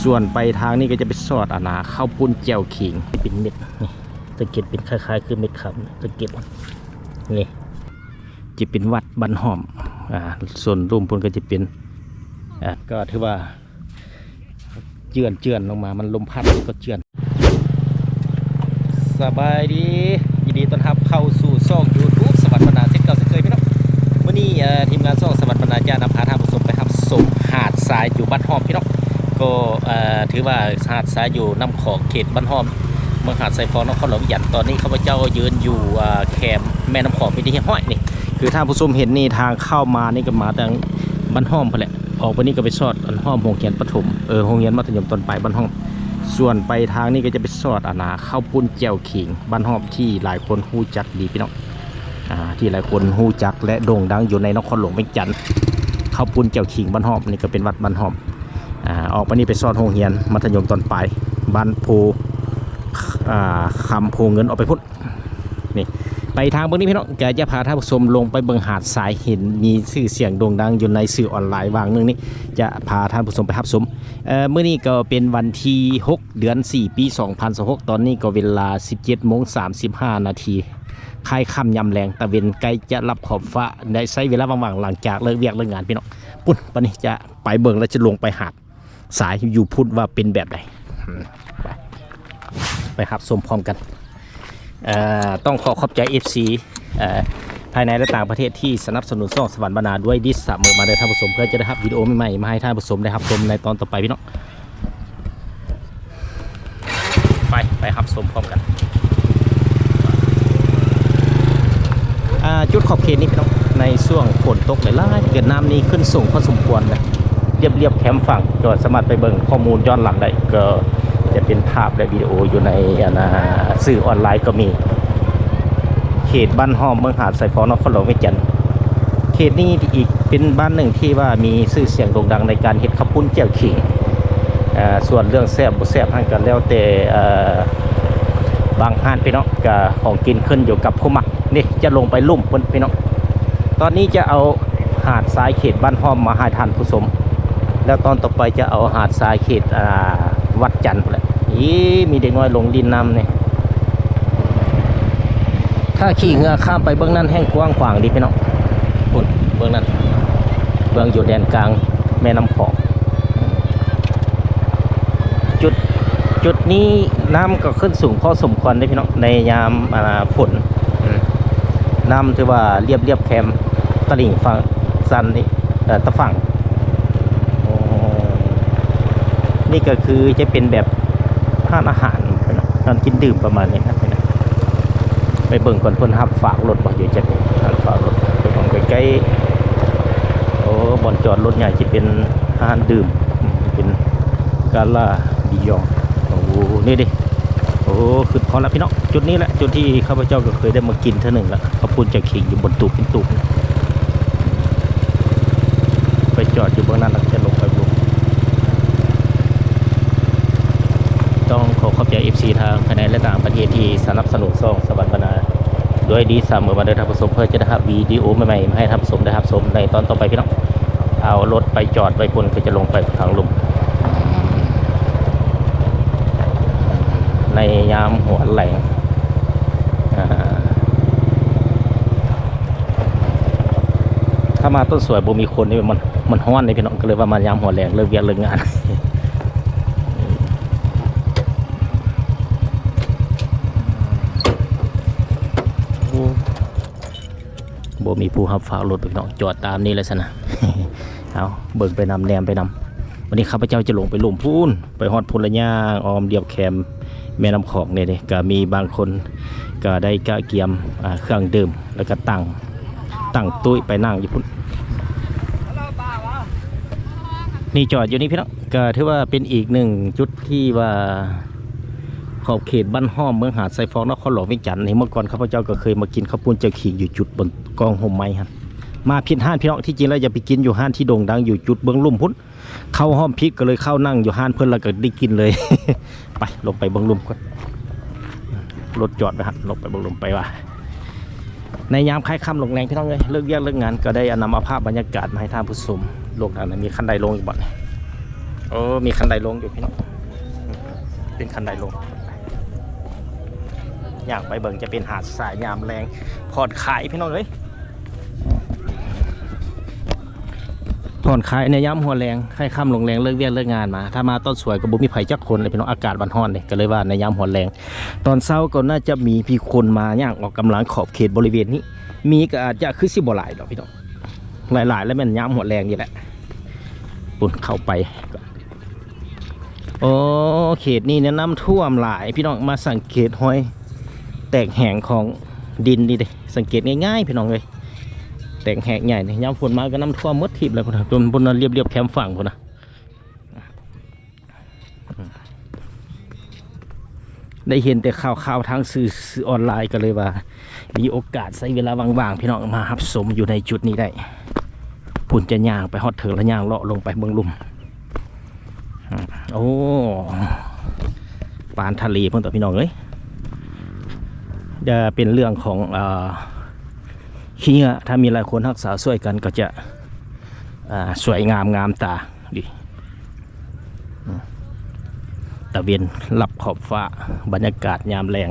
ສ່ວນໄປທາງນີ້ກໍຈະໄປຊອດ ອັນນ່າ ເຂົ້າປຸ້ນແຈ່ວຂີງ ເປັນເມັດນີ້ ສັງເກດເປັນຄ້າຍໆຄືເມັດຂາມ ສັງເກດນີ້ ຈະເປັນວັດບ້ານຫ້ອມ ອ່າ ສ່ວນລຸ່ມພຸ້ນກໍຈະເປັນ ອ່າ ກໍຖືວ່າເຈື່ອນໆລົງມາ ມັນລົມພັດກໍເຈື່ອນ. ສະບາຍດີ ຍິນດີຕ້ອນຮັບເຂົ້າສູ່ຊ່ອງຢູທູບສະຫວັນບັນນາ ເຊັ່ນເກົ່າເຊັ່ນເຄີຍພີ່ນ້ອງ. ມື້ນີ້ ເອີ ທີມງານຊ່ອງສະຫວັນບັນນາຈະນຳພາທ່ານຜູ້ຊົມໄປຮັບຊົມຫາດຊາຍຢູ່ບ້ານຫ້ອມພີ່ນ້ອງ. ກໍ ເອີ ຖືວ່າຫາດຊາຍຢູ່ນ້ຳຂອງເຂດບ້ານຫ້ອມ ເມືອງຫາດຊາຍຟອງ ນະຄອນຫຼວງວຽງຈັນ. ຕອນນີ້ຂ້າພະເຈົ້າຢືນຢູ່ ເອີ ແຄມແມ່ນ້ຳຂອງເປັນທີ່ຮຽບຮ້ອຍນີ້ ຄືທ່ານຜູ້ຊົມເຫັນນີ້ ທາງເຂົ້າມານີ້ກໍມາທາງບ້ານຫ້ອມພຸ້ນແຫຼະ ອອກໄປນີ້ກໍໄປຊອດອັນຫ້ອມໂຮງຮຽນປະຖົມ ເອີ ໂຮງຮຽນມັດທະຍົມຕອນປາຍບ້ານຫ້ອມ. ສ່ວນໄປທາງນີ້ກໍຈະໄປຊອດ ອັນນ່າ ເຂົ້າປຸ້ນແຈ່ວຂີງບ້ານຫ້ອມ ທີ່ຫຼາຍຄົນຮູ້ຈັກດີພີ່ນ້ອງ ອ່າ ທີ່ຫຼາຍຄົນຮູ້ຈັກ ແລະ ໂດ່ງດັງຢູ່ໃນນະຄອນຫຼວງວຽງຈັນ. ເຂົ້າປຸ້ນແຈ່ວຂີງບ້ານຫ້ອມ ນີ້ກໍເປັນວັດບ້ານຫ້ອມ. ອ່າ ອອກໄປນີ້ໄປຊອດໂຮງຮຽນມັດທະຍົມຕອນປາຍ ບ້ານໂພ ອ່າ ຄຳໂພເງິນ ອອກໄປພຸ້ນ. ນີ້ ໄປທາງເບິ່ງນີ້ພີ່ນ້ອງ ກະຈະພາທ່ານຜູ້ຊົມລົງໄປເບິ່ງຫາດຊາຍ ເຫັນມີຊື່ສຽງໂດ່ງດັງຢູ່ໃນສື່ອອນລາຍຫວ່າງໜຶ່ງນີ້ ຈະພາທ່ານຜູ້ຊົມໄປຮັບຊົມ. ເອີ ມື້ນີ້ກໍເປັນວັນທີຫົກ ເດືອນສີ່ ປີສອງພັນຊາວຫົກ ຕອນນີ້ກໍເວລາສິບເຈັດໂມງສາມສິບຫ້ານາທີ ຄ້າຍຄ່ຳຍາມແລງ ຕາເວັນໃກ້ຈະລັບຂອບຟ້າ ໄດ້ໃຊ້ເວລາວ່າງໆ ຫຼັງຈາກເລີກວຽກເລີກງານພີ່ນ້ອງ. ປຸ້ນ ບັດນີ້ຈະໄປເບິ່ງ ແລະ ຈະລົງໄປຫາດ ສາຍຢູ່ພຸ້ນວ່າເປັນແບບໃດ ອືມ ໄປ ໄປຮັບຊົມພ້ອມກັນ. ເອີ ຕ້ອງຂໍຂອບໃຈ ເອັຟຊີ ເອີ ພາຍໃນ ແລະ ຕ່າງປະເທດທີ່ສະໜັບສະໜູນຊ່ອງສະຫວັນບັນນາດ້ວຍດີສະເໝີມາເດີທ່ານຜູ້ຊົມ ເພື່ອຈະໄດ້ຮັບວິດີໂອໃໝ່ໆມາໃຫ້ທ່ານຜູ້ຊົມໄດ້ຮັບຊົມໃນຕອນຕໍ່ໄປພີ່ນ້ອງ. ໄປ ໄປຮັບຊົມພ້ອມກັນ. ອ່າ ຈຸດຂອບເຂດນີ້ພີ່ນ້ອງ ໃນຊ່ວງຝົນຕົກຫຼາຍໆ ເກີດນ້ຳນີ້ຂຶ້ນສູງພໍສົມຄວນນະ ລຽບໆແຄມຝັ່ງ ກໍສາມາດໄປເບິ່ງຂໍ້ມູນຍ້ອນຫຼັງໄດ້ ກໍຈະເປັນພາບ ແລະ ວິດີໂອຢູ່ໃນ ອັນນ່າ ສື່ອອນລາຍກໍມີ. ເຂດບ້ານຫ້ອມ ເມືອງຫາດຊາຍຟອງ ນະຄອນຫຼວງວຽງຈັນ. ເຂດນີ້ອີກເປັນບ້ານໜຶ່ງທີ່ວ່າມີຊື່ສຽງໂດ່ງດັງໃນການເຮັດເຂົ້າປຸ້ນແຈ່ວຂີງ. ເອີ ສ່ວນເລື່ອງແຊບບໍ່ແຊບຫັ້ນກໍແລ້ວແຕ່ ເອີ ບາງຮ້ານພີ່ນ້ອງ ກໍຂອງກິນຂຶ້ນຢູ່ກັບຜູ້ມັກ. ນີ້ຈະລົງໄປລຸ່ມພຸ້ນພີ່ນ້ອງ. ຕອນນີ້ຈະເອົາຫາດຊາຍເຂດບ້ານຫ້ອມມາໃຫ້ທ່ານຜູ້ຊົມ ແລ້ວຕອນຕໍ່ໄປຈະເອົາຫາດຊາຍເຂດ ອ່າ ວັດຈັນພຸ້ນແຫຼະ. ອີ ມີເດັກນ້ອຍລົງຫຼິ້ນນ້ຳນີ້. ຖ້າຂີ່ເຮືອຂ້າມໄປເບື້ອງນັ້ນແຮ່ງກວ້າງຂວາງເດ້ພີ່ນ້ອງ. ພຸ້ນ ເບື້ອງນັ້ນ ເບື້ອງຢູ່ແດນກາງແມ່ນ້ຳຂອງ. ຈຸດ ຈຸດນີ້ນ້ຳກໍຂຶ້ນສູງພໍສົມຄວນເດ້ພີ່ນ້ອງ ໃນຍາມ ອ່າ ຝົນ. ອືມ ນ້ຳຖືວ່າລຽບໆແຄມຕະລິ່ງຝັ່ງຊັ້ນນີ້ ເອີ ຕະຝັ່ງ. ໂອ້ ນີ້ກໍຄືຈະເປັນແບບຮ້ານອາຫານ ຮ້ານກິນດື່ມປະມານນີ້ນະ. ໄປເບິ່ງກ່ອນ ເພິ່ນຮັບຝາກລົດບໍ່ ຢູ່ຈັກນີ້ ຮ້ານຝາກລົດ. ໄປເບິ່ງໃກ້ໆ ໂອ້ ບ່ອນຈອດລົດໃຫຍ່ ຈະເປັນຮ້ານດື່ມ ເປັນກາລາບີຢອງ. ໂອ້ ນີ້ເດ້ ໂອ້ ຄຶດຮອດລະພີ່ນ້ອງ. ຈຸດນີ້ແຫຼະ ຈຸດທີ່ຂ້າພະເຈົ້າກໍເຄີຍໄດ້ມາກິນເທື່ອໜຶ່ງລະ ເຂົ້າປຸ້ນຈາກຂີງຢູ່ບົນຕູບເປັນຕູບ. ໄປຈອດຢູ່ເບື້ອງນັ້ນ ແລ້ວຈະລົງໄປບຸ້ງ. ຕ້ອງຂໍຂອບໃຈ ເອັຟຊີ ທາງພາຍໃນ ແລະ ຕ່າງປະເທດທີ່ສະໜັບສະໜູນຊ່ອງສະຫວັນບັນນາດ້ວຍດີສະເໝີມາເດີທ່ານຜູ້ຊົມ ເພື່ອຈະໄດ້ຮັບວິດີໂອໃໝ່ໆມາໃຫ້ທ່ານຜູ້ຊົມໄດ້ຮັບຊົມໃນຕອນຕໍ່ໄປພີ່ນ້ອງ. ເອົາລົດໄປຈອດໄວ້ພຸ້ນ ກໍຈະລົງໄປທາງລຸ່ມ ໃນຍາມຫົວແລງ. ອ່າ ຖ້າມາຕົ້ນສວຍບໍ່ມີຄົນນີ້ ມັນ ມັນຮ້ອນເດ້ພີ່ນ້ອງ ກໍເລີຍວ່າມາຍາມຫົວແລງ ເລີກວຽກເລີກງານ. ໂອ້ ບໍ່ມີຜູ້ຮັບຝາກລົດພີ່ນ້ອງ ຈອດຕາມນີ້ແຫຼະຊັ້ນນະ. ເອົາ ເບິ່ງໄປນຳ ແນມໄປນຳ. ວັນນີ້ຂ້າພະເຈົ້າຈະລົງໄປລຸ່ມພຸ້ນ ໄປຮອດພຸ້ນລະ ຍ່າງອ້ອມລຽບແຄມແມ່ນ້ຳຂອງນີ້ເດ້. ກະມີບາງຄົນກະໄດ້ກະກຽມ ອ່າ ເຄື່ອງດື່ມ ແລ້ວກະຕັ້ງ ຕັ້ງໂຕະໄປນັ່ງຢູ່ພຸ້ນ. ນີ້ຈອດຢູ່ນີ້ພີ່ນ້ອງ ກະຖືວ່າເປັນອີກໜຶ່ງຈຸດທີ່ວ່າ ຂອບເຂດບ້ານຫ້ອມ ເມືອງຫາດຊາຍຟອງ ນະຄອນຫຼວງວຽງຈັນນີ້. ເມື່ອກ່ອນຂ້າພະເຈົ້າກໍເຄີຍມາກິນເຂົ້າປຸ້ນແຈ່ວຂີງຢູ່ຈຸດບົນກ້ອງຮົ່ມໄມ້ຫັ້ນ. ມາຜິດຮ້ານພີ່ນ້ອງ ທີ່ຈິງແລ້ວຢ່າໄປກິນຢູ່ຮ້ານທີ່ໂດ່ງດັງຢູ່ຈຸດເບື້ອງລຸ່ມພຸ້ນ. ເຂົ້າຮ່ອມຜິດ ກໍເລີຍເຂົ້ານັ່ງຢູ່ຮ້ານເພິ່ນ ແລ້ວກໍໄດ້ກິນເລີຍ. ໄປ ລົງໄປເບິ່ງລຸ່ມກ່ອນ ລົດຈອດໄວ້ຫັ້ນ ລົງໄປເບິ່ງລຸ່ມໄປວ່າ ໃນຍາມຄ້າຍຄ່ຳລົງແລງ ພີ່ນ້ອງເອີຍ ເລີກວຽກເລີກງານ ກໍໄດ້ນຳເອົາພາບບັນຍາກາດມາໃຫ້ທ່ານຜູ້ຊົມ. ລົງທາງນັ້ນ ມີຄັນໄດລົງອີກບໍ່ນີ້? ໂອ້ ມີຄັນໄດລົງຢູ່ພີ່ນ້ອງ ເປັນຄັນໄດລົງ ຍ່າງໄປເບິ່ງຈະເປັນຫາດຊາຍຍາມແລງ ຜ່ອນຄາຍພີ່ນ້ອງເອີຍ ຜ່ອນຄາຍໃນຍາມຫົວແລງ ໃກ້ຄ່ຳລົງແລງ ເລີກວຽກເລີກງານມາ ຖ້າມາຕອນສວຍກໍບໍ່ມີໃຜຈັກຄົນເລີຍພີ່ນ້ອງ ອາກາດມັນຮ້ອນເດ້ ກໍເລີຍວ່າໃນຍາມຫົວແລງ ຕອນເຊົ້າກໍໜ້າຈະມີຜູ້ຄົນມາຍ່າງອອກກຳລັງຂອບເຂດບໍລິເວນນີ້ ມີກໍອາດຈະຄືຊິບໍ່ຫຼາຍດອກພີ່ນ້ອງ ຫຼາຍໆແລ້ວແມ່ນຍາມຫົວແລງນີ້ແຫຼະ ປຸ້ນເຂົ້າໄປ ໂອ້ ເຂດນີ້ແນະນ້ຳຖ້ວມຫຼາຍພີ່ນ້ອງ ມາສັງເກດຮອຍແຕກແຫງຂອງດິນນີ້ເດ້ ສັງເກດງ່າຍໆພີ່ນ້ອງເອີຍ ແຕກແຫງໃຫຍ່ນີ້ ຍາມຝົນມາກໍນ້ຳຖ້ວມໝົດທີບເລີຍພຸ້ນນະ ຈົນພຸ້ນນະ ລຽບໆແຄມຝັ່ງພຸ້ນນະ. ໄດ້ເຫັນແຕ່ຂ່າວໆທາງສື່ ສື່ອອນລາຍ ກໍເລີຍວ່າມີໂອກາດໃຊ້ເວລາວ່າງໆ ພີ່ນ້ອງມາຮັບຊົມຢູ່ໃນຈຸດນີ້ໄດ້ ພຸ້ນຈະຍ່າງໄປຮອດເທິງ ແລ້ວຍ່າງເລາະລົງໄປເບິ່ງລຸ່ມ ໂອ້ ປານທະເລພຸ້ນຕົວະພີ່ນ້ອງເອີຍ ຈະເປັນເລື່ອງຂອງ ເອີ ຂີ້ເຫຍື້ອ ຖ້າມີຫຼາຍຄົນຮັກສາຊ່ວຍກັນ ກໍຈະ ເອີ ສວຍງາມງາມຕາ ດີ ຕາເວັນລັບຂອບຟ້າ ບັນຍາກາດຍາມແລງ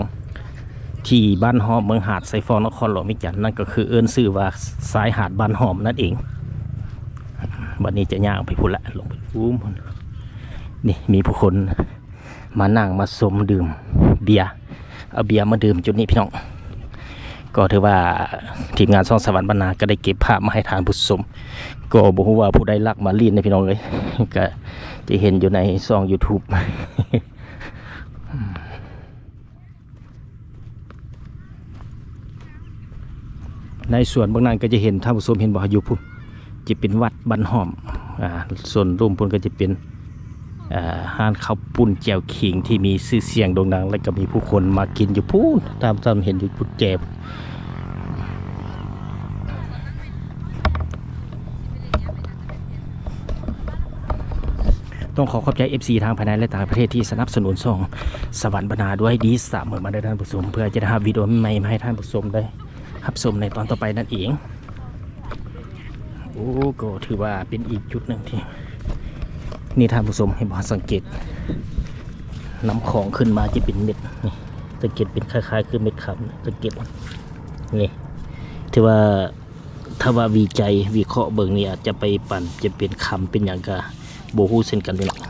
ທີ່ບ້ານຫ້ອມ ເມືອງຫາດຊາຍຟອງ ນະຄອນຫຼວງວຽງຈັນ ນັ້ນກໍຄືເອີ້ນຊື່ວ່າຊາຍຫາດບ້ານຫ້ອມນັ້ນເອງ. ບັດນີ້ຈະຍ່າງໄປພຸ້ນລະ ລົງໄປພຸ້ນ ນີ້ມີຜູ້ຄົນມານັ່ງມາຊົມດື່ມເບຍ ເອົາເບຍມາດື່ມຈຸດນີ້ພີ່ນ້ອງ ກໍຖືວ່າທີມງານຊ່ອງສະຫວັນບັນນາກໍໄດ້ເກັບພາບມາໃຫ້ທ່ານຜູ້ຊົມ ກໍບໍ່ຮູ້ວ່າຜູ້ໃດລັກມາຫຼິ້ນເດ້ພີ່ນ້ອງເອີຍ ກໍຈະເຫັນຢູ່ໃນຊ່ອງຢູທູບ ໃນສວນເບື້ອງນັ້ນກໍຈະເຫັນ ທ່ານຜູ້ຊົມເຫັນບໍ່ ຢູ່ພຸ້ນ ຈະເປັນວັດບ້ານຫ້ອມ ອ່າ ສ່ວນລຸ່ມພຸ້ນກໍຈະເປັນ ອ່າ ຮ້ານເຂົ້າປຸ້ນແຈ່ວຂິງທີ່ມີຊື່ສຽງໂດ່ງດັງ ແລະກໍມີຜູ້ຄົນມາກິນຢູ່ພຸ້ນ ຕາມ ຕາມເຫັນຢູ່ພຸ້ນແຈ ຕ້ອງຂໍຂອບໃຈເອັຟຊີທາງພາຍໃນ ແລະຕ່າງປະເທດທີ່ສະໜັບສະໜູນຊ່ອງສະຫວັນບັນນາດ້ວຍດີສະເໝີມາເດີທ່ານຜູ້ຊົມ ເພື່ອຈະໄດ້ຮັບວິດີໂອໃໝ່ໆມາໃຫ້ທ່ານຜູ້ຊົມໄດ້ຮັບຊົມໃນຕອນຕໍ່ໄປນັ້ນເອງ. ໂອ້ ກໍຖືວ່າເປັນອີກຈຸດໜຶ່ງທີ່ ນີ້ທ່ານຜູ້ຊົມເຫັນບໍ່ ສັງເກດ ນ້ຳຂອງຂຶ້ນມາຈະເປັນເມັດ ນີ້ ສັງເກດເປັນຄ້າຍໆຄືເມັດຄຳ ສັງເກດ ນີ້ ຖືວ່າ ຖ້າວ່າວິໄຈວິເຄາະເບິ່ງນີ້ ອາດຈະໄປປັ່ນຈະເປັນຄຳເປັນຫຍັງກະບໍ່ຮູ້ເຊັ່ນກັນພີ່ນ້ອງ.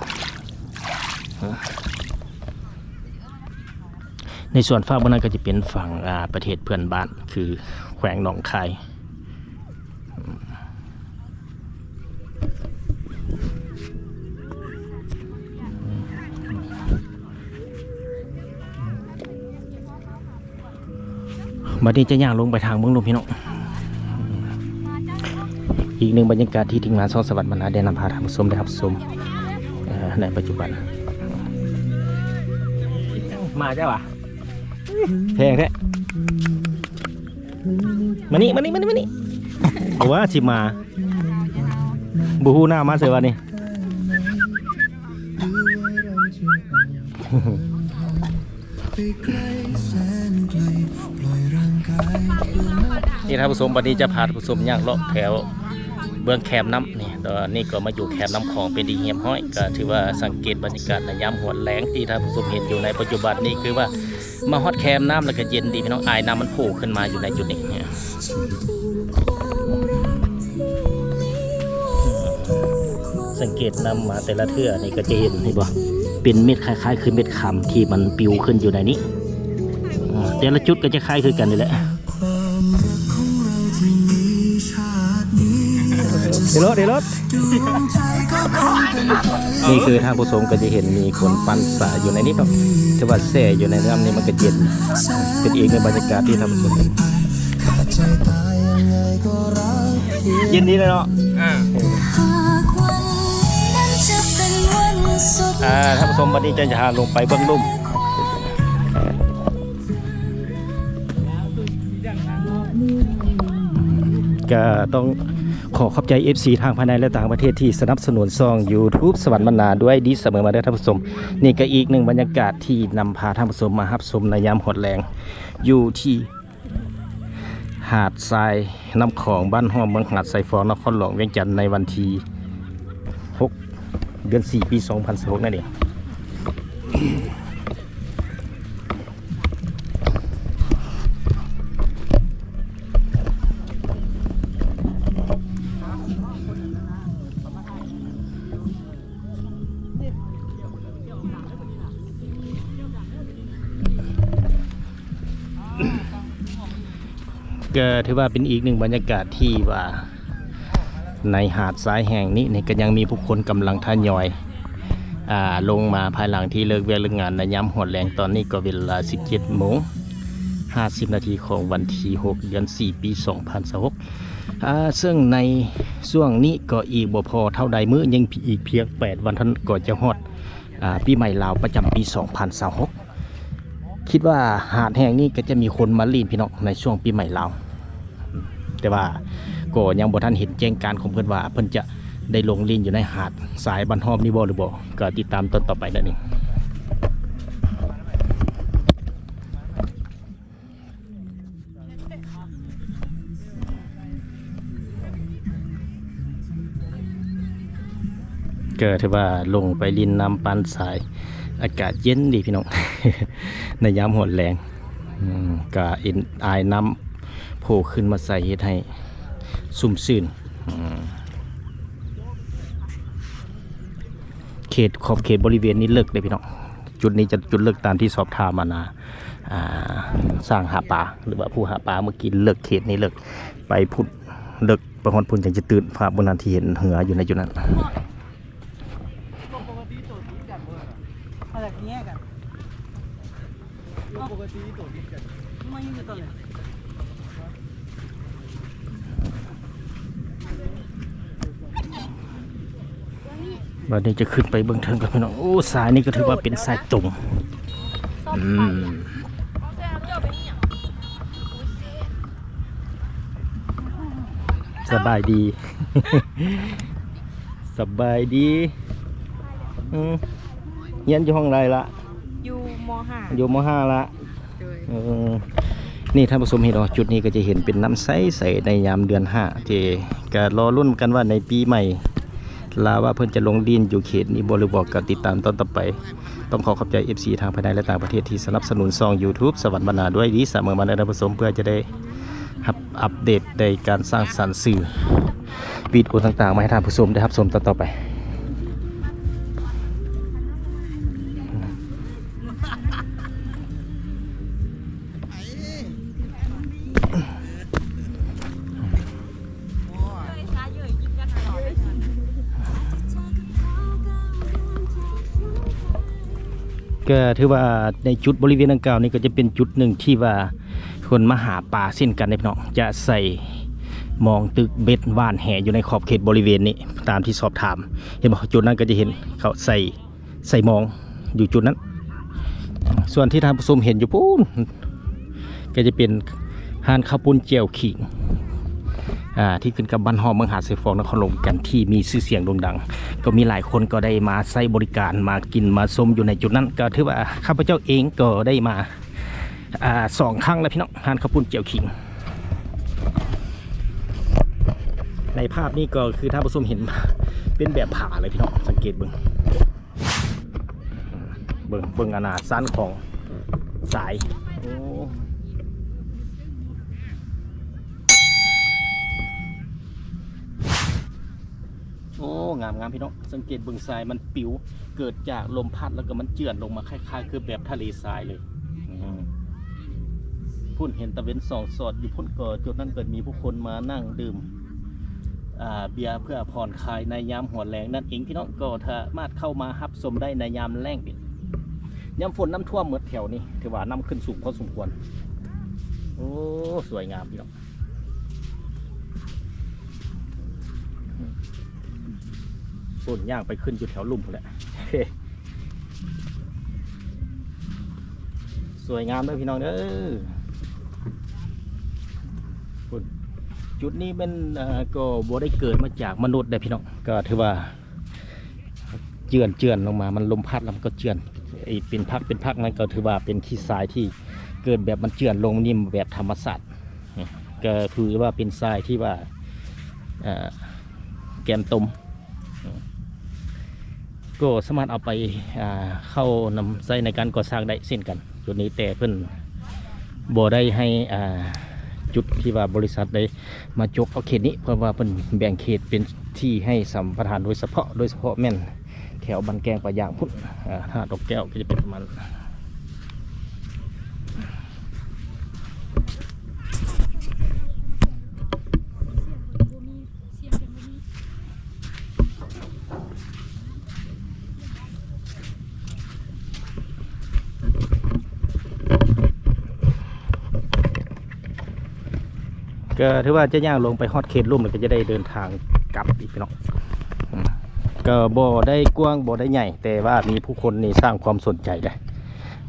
ໃນສ່ວນຟາກເບື້ອງນັ້ນກໍຈະເປັນຝັ່ງ ອ່າ ປະເທດເພື່ອນບ້ານ ຄືແຂວງໜອງຄາຍ. ບັດນີ້ຈະຍ່າງລົງໄປທາງເບື້ອງລຸ່ມພີ່ນ້ອງ ອີກໜຶ່ງບັນຍາກາດທີ່ທີມງານຊ່ອງສະຫວັນບັນນາໄດ້ນຳພາທ່ານຜູ້ຊົມໄດ້ຮັບຊົມ ເອີ ໃນປັດຈຸບັນ. ມາແທ້ຫວາ? ແພງແທ້. ມານີ້ ມານີ້ ມານີ້ ມານີ້ ບໍ່ວ່າຊິມາ ບໍ່ຮູ້ໜ້າມາໃສວະນີ້. ນີ້ທ່ານຜູ້ຊົມ ບັດນີ້ຈະພາທ່ານຜູ້ຊົມຍ່າງເລາະແຖວເບື້ອງແຄມນ້ຳນີ້ ຕອນນີ້ກໍມາຢູ່ແຄມນ້ຳຂອງເປັນທີ່ຮຽບຮ້ອຍ ກໍຖືວ່າສັງເກດບັນຍາກາດໃນຍາມຫົວແລງທີ່ທ່ານຜູ້ຊົມເຫັນຢູ່ໃນປັດຈຸບັນນີ້ ຄືວ່າ ມາຮອດແຄມນ້ຳແລ້ວກໍເຢັນດີພີ່ນ້ອງ ອາຍນ້ຳມັນໂຜ່ຂຶ້ນມາຢູ່ໃນຈຸດນີ້. ສັງເກດນ້ຳມາແຕ່ລະເທື່ອນີ້ກໍຈະເຫັນ ເຫັນບໍ່ ເປັນເມັດຄ້າຍໆຄືເມັດຄຳທີ່ມັນປິວຂຶ້ນຢູ່ໃນນີ້ ແຕ່ລະຈຸດກໍຈະຄ້າຍຄືກັນນີ້ແຫຼະ. ເດໂລດ ເດໂລດ ນີ້ຄືທ່ານຜູ້ຊົມກໍຈະເຫັນມີຄົນປັ່ນສາຍຢູ່ໃນນີ້ເນາະ ຖືວ່າແຊ່ຢູ່ໃນນ້ຳນີ້ມັນກໍເຢັນ ເປັນອີກໜຶ່ງບັນຍາກາດທີ່ທ່ານຜູ້ຊົມ ເຢັນດີເນາະ ອ່າ ທ່ານຜູ້ຊົມ ບັດນີ້ຈະພາລົງໄປເບິ່ງລຸ່ມ. ກໍຕ້ອງຂໍຂອບໃຈເອັຟຊີທາງພາຍໃນ ແລະຕ່າງປະເທດທີ່ສະໜັບສະໜູນຊ່ອງຢູທູບສະຫວັນບັນນາດ້ວຍດີສະເໝີມາເດີທ່ານຜູ້ຊົມ. ນີ້ກໍອີກໜຶ່ງບັນຍາກາດທີ່ນຳພາທ່ານຜູ້ຊົມມາຮັບຊົມໃນຍາມຮອດແລງ ຢູ່ທີ່ຫາດຊາຍນ້ຳຂອງ ບ້ານຫ້ອມ ເມືອງຫາດຊາຍຟອງ ນະຄອນຫຼວງວຽງຈັນ ໃນວັນທີຫົກ ເດືອນສີ່ ປີສອງພັນຊາວຫົກນັ້ນເອງ. ກໍຖືວ່າເປັນອີກໜຶ່ງບັນຍາກາດທີ່ວ່າ ໃນຫາດຊາຍແຫ່ງນີ້ນີ້ ກໍຍັງມີຜູ້ຄົນກຳລັງທະຍອຍ ອ່າ ລົງມາພາຍຫຼັງທີ່ເລີກວຽກເລີກງານໃນຍາມຮອດແລງ. ຕອນນີ້ກໍເວລາສິບເຈັດໂມງຫ້າສິບນາທີຂອງວັນທີຫົກ ເດືອນສີ່ ປີສອງພັນຊາວຫົກ ອ່າ ເຊິ່ງໃນຊ່ວງນີ້ກໍອີກບໍ່ພໍເທົ່າໃດມື້ ຍັງອີກພຽງແປດວັນເທົ່ານັ້ນກໍຈະຮອດ ອ່າ ປີໃໝ່ລາວປະຈຳປີສອງພັນຊາວຫົກ. ຄິດວ່າຫາດແຫ່ງນີ້ກໍຈະມີຄົນມາຫຼິ້ນ ພີ່ນ້ອງ ໃນຊ່ວງປີໃໝ່ລາວ ແຕ່ວ່າກໍຍັງບໍ່ທັນເຫັນແຈ້ງການຂອງເພິ່ນວ່າ ເພິ່ນຈະໄດ້ລົງຫຼິ້ນຢູ່ໃນຫາດຊາຍບ້ານຮອບນີ້ບໍ່ ຫຼືບໍ່ ກໍຕິດຕາມຕອນຕໍ່ໄປນັ້ນເອງ. ກໍຖືວ່າລົງໄປຫຼິ້ນນ້ຳປານຊາຍ ອາກາດເຢັນດີພີ່ນ້ອງ ໃນຍາມຮອດແລງ. ອືມ ກະເຫັນອາຍນ້ຳໂຜ່ຂຶ້ນມາໃສ່ ເຮັດໃຫ້ຊຸ່ມຊື່ນ. ອືມ ເຂດ ຂອບເຂດບໍລິເວນນີ້ເລິກເດ້ພີ່ນ້ອງ. ຈຸດນີ້ຈະຈຸດເລິກຕາມທີ່ສອບຖາມ ອັນນ່າ ອ່າ ຊ່າງຫາປາ ຫຼືວ່າຜູ້ຫາປາເມື່ອກີ້. ເລິກ ເຂດນີ້ເລິກ ໄປພຸ້ນເລິກ ໄປຮອດພຸ້ນຈັ່ງຈະຕື່ນ. ພາບມື້ນັ້ນທີ່ເຫັນເຮືອຢູ່ໃນຈຸດນັ້ນ. ບາດນີ້ຈະຂຶ້ນໄປເບິ່ງເທິງກັນພີ່ນ້ອງ. ໂອ້ ຊາຍນີ້ກໍຖືວ່າເປັນຊາຍຕົງ. ອືມ ສະບາຍດີ. ສະບາຍດີ. ອືມ ຮຽນຢູ່ຫ້ອງໃດລະ? ຢູ່ ມໍຫ້າ ຢູ່ ມໍຫ້າລະ. ໂດຍ ເອີ ນີ້ທ່ານຜູ້ຊົມເຫັນບໍ່? ຈຸດນີ້ກໍຈະເຫັນເປັນນ້ຳໃສໆໃນຍາມເດືອນຫ້າ ທີ່ກໍລໍລຸ້ນກັນວ່າໃນປີໃໝ່ລາວວ່າເພິ່ນຈະລົງຫຼິ້ນຢູ່ເຂດນີ້ບໍ່ ຫຼືບໍ່. ກໍຕິດຕາມຕອນຕໍ່ໄປ. ຕ້ອງຂໍຂອບໃຈ ເອັຟຊີ ທັງພາຍໃນ ແລະ ຕ່າງປະເທດທີ່ສະໜັບສະໜູນຊ່ອງ YouTube ສະຫວັນບັນນາດ້ວຍດີສະເໝີມາເດີທ່ານຜູ້ຊົມ ເພື່ອຈະໄດ້ຮັບອັບເດດໃນການສ້າງສັນສື່ ວິດີໂອຕ່າງໆ ມາໃຫ້ທ່ານຜູ້ຊົມໄດ້ຮັບຊົມຕໍ່ໆໄປ. ກໍຖືວ່າໃນຈຸດບໍລິເວນດັ່ງກ່າວນີ້ ກໍຈະເປັນຈຸດໜຶ່ງທີ່ວ່າຄົນມາຫາປາເຊັ່ນກັນເດ້ພີ່ນ້ອງ. ຈະໃສ່ມອງ, ຕຶກເບັດ, ຫວ່ານແຫຢູ່ໃນຂອບເຂດບໍລິເວນນີ້ ຕາມທີ່ສອບຖາມ. ເຫັນບໍ່? ຈຸດນັ້ນກໍຈະເຫັນເຂົາໃສ່ ໃສ່ມອງຢູ່ຈຸດນັ້ນ. ສ່ວນທີ່ທ່ານຜູ້ຊົມເຫັນຢູ່ພຸ້ນ ກໍຈະເປັນຮ້ານເຂົ້າປຸ້ນແຈ່ວຂິງ ອ່າ ທີ່ຂຶ້ນກັບບ້ານຮອບເມືອງຫາດຊາຍຟອງ ນະຄອນຫຼວງວຽງຈັນ ທີ່ມີຊື່ສຽງໂດ່ງດັງ. ກໍມີຫຼາຍຄົນກໍໄດ້ມາໃຊ້ບໍລິການ ມາກິນມາຊົມຢູ່ໃນຈຸດນັ້ນ. ກໍຖືວ່າຂ້າພະເຈົ້າເອງກໍໄດ້ມາ ອ່າ ສອງຄັ້ງແລ້ວພີ່ນ້ອງ ຮ້ານເຂົ້າປຸ້ນແຈ່ວຂິງ. ໃນພາບນີ້ກໍຄືທ່ານຜູ້ຊົມເຫັນ ເປັນແບບຜາເລີຍພີ່ນ້ອງ ສັງເກດເບິ່ງ. ເບິ່ງ ເບິ່ງອັນນ່າຊັ້ນຂອງຊາຍ. ໂອ້ ໂອ້ ງາມໆ ພີ່ນ້ອງ ສັງເກດເບິ່ງຊາຍມັນປິວ ເກີດຈາກລົມພັດ ແລ້ວກໍມັນເຈື່ອນລົງມາ ຄ້າຍໆ ຄືແບບທະເລຊາຍເລີຍ. ອືມ ພຸ້ນເຫັນຕາເວັນສ່ອງສອດຢູ່ພຸ້ນ ກໍຈຸດນັ້ນກໍມີຜູ້ຄົນມານັ່ງດື່ມ ອ່າ ເບຍເພື່ອຜ່ອນຄາຍໃນຍາມຫົວແລງນັ້ນເອງພີ່ນ້ອງ. ກໍສາມາດເຂົ້າມາຮັບຊົມໄດ້ໃນຍາມແລ້ງເປັນ ຍາມຝົນນ້ຳຖ້ວມໝົດແຖວນີ້ ຖືວ່ານ້ຳຂຶ້ນສູງພໍສົມຄວນ. ໂອ້ ສວຍງາມພີ່ນ້ອງ. ພຸ້ນ ຍ່າງໄປຂຶ້ນຢູ່ແຖວລຸ່ມພຸ້ນແຫຼະ. ສວຍງາມເດີພີ່ນ້ອງເດີ. ພຸ້ນ ຈຸດນີ້ແມ່ນ ເອີ ກໍບໍ່ໄດ້ເກີດມາຈາກມະນຸດເດ້ພີ່ນ້ອງ ກໍຖືວ່າເຈື່ອນໆລົງມາ ມັນລົມພັດແລ້ວມັນກໍເຈື່ອນ ເປັນພັກເປັນພັກ ນັ້ນກໍຖືວ່າເປັນຂີ້ຊາຍທີ່ເກີດແບບມັນເຈື່ອນລົງນີ້ແບບທຳມະຊາດ. ກໍຖືວ່າເປັນຊາຍທີ່ວ່າ ເອີ ແກມຕົມ ອືມ ແ ກໍສາມາດເອົາໄປ ອ່າ ເຂົ້ານຳໃຊ້ໃນການກໍ່ສ້າງໄດ້ເຊັ່ນກັນຈຸດນີ້, ແຕ່ເພິ່ນບໍ່ໄດ້ໃຫ້ ອ່າ ຈຸດທີ່ວ່າບໍລິສັດໄດ້ມາຈົກເອົາເຂດນີ້ ເພາະວ່າເພິ່ນແບ່ງເຂດເປັນທີ່ໃຫ້ສຳປະທານໂດຍສະເພາະ, ໂດຍສະເພາະແມ່ນແຖວບ້ານແກ້ງປາຢາງພຸ້ນ. ອ່າ ຫາດອກແກ້ວກໍຈະເປັນປະມານ ກໍຖືວ່າຈະຍ່າງລົງໄປຮອດເຂດລຸ່ມ ແລ້ວກໍຈະໄດ້ເດີນທາງກັບອີກເນາະ. ອືມ ກໍບໍ່ໄດ້ກວ້າງ ບໍ່ໄດ້ໃຫຍ່ ແຕ່ວ່າມີຜູ້ຄົນນີ້ສ້າງຄວາມສົນໃຈເດ້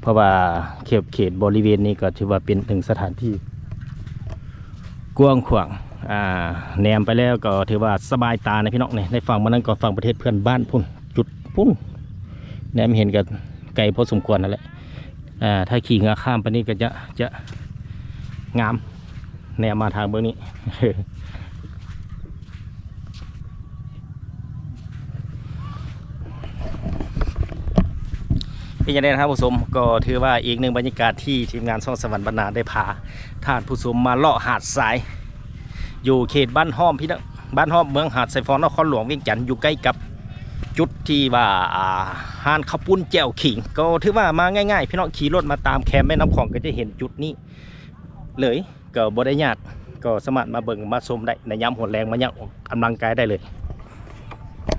ເພາະວ່າເຂດ ເຂດບໍລິເວນນີ້ກໍຖືວ່າເປັນໜຶ່ງສະຖານທີ່ ກວ້າງຂວາງ ອ່າ ແນມໄປແລ້ວກໍຖືວ່າສະບາຍຕານະພີ່ນ້ອງ. ນີ້ ໃນຝັ່ງມັນນັ້ນກໍຝັ່ງປະເທດເພື່ອນບ້ານພຸ້ນ ຈຸດພຸ້ນ ແນມເຫັນກໍໄກພໍສົມຄວນນັ້ນແຫຼະ. ອ່າ ຖ້າຂີ່ເຮືອຂ້າມໄປນີ້ກໍຈະ ຈະງາມ ແນມມາທາງເບື້ອງນີ້. ເປັນຈັ່ງໃດທ່ານຜູ້ຊົມ? ກໍຖືວ່າອີກໜຶ່ງບັນຍາກາດທີ່ທີມງານຊ່ອງສະຫວັນບັນນາໄດ້ພາທ່ານຜູ້ຊົມມາເລາະຫາດຊາຍ ຢູ່ເຂດບ້ານຫ້ອມພີ່ນ້ອງ, ບ້ານຫ້ອມ ເມືອງຫາດຊາຍຟອງ ນະຄອນຫຼວງວຽງຈັນ, ຢູ່ໃກ້ກັບຈຸດທີ່ວ່າ ອ່າ ຮ້ານເຂົ້າປຸ້ນແຈ່ວຂີງ. ກໍຖືວ່າມາງ່າຍໆ ພີ່ນ້ອງ, ຂີ່ລົດມາຕາມແຄມແມ່ນ້ຳຂອງກໍຈະເຫັນຈຸດນີ້ເລີຍ. ກໍບໍ່ໄດ້ຍາກ ກໍສາມາດມາເບິ່ງມາຊົມໄດ້ໃນຍາມຫົວແລງ ມາຍ່າງອອກກຳລັງກາຍໄດ້ເລີຍ.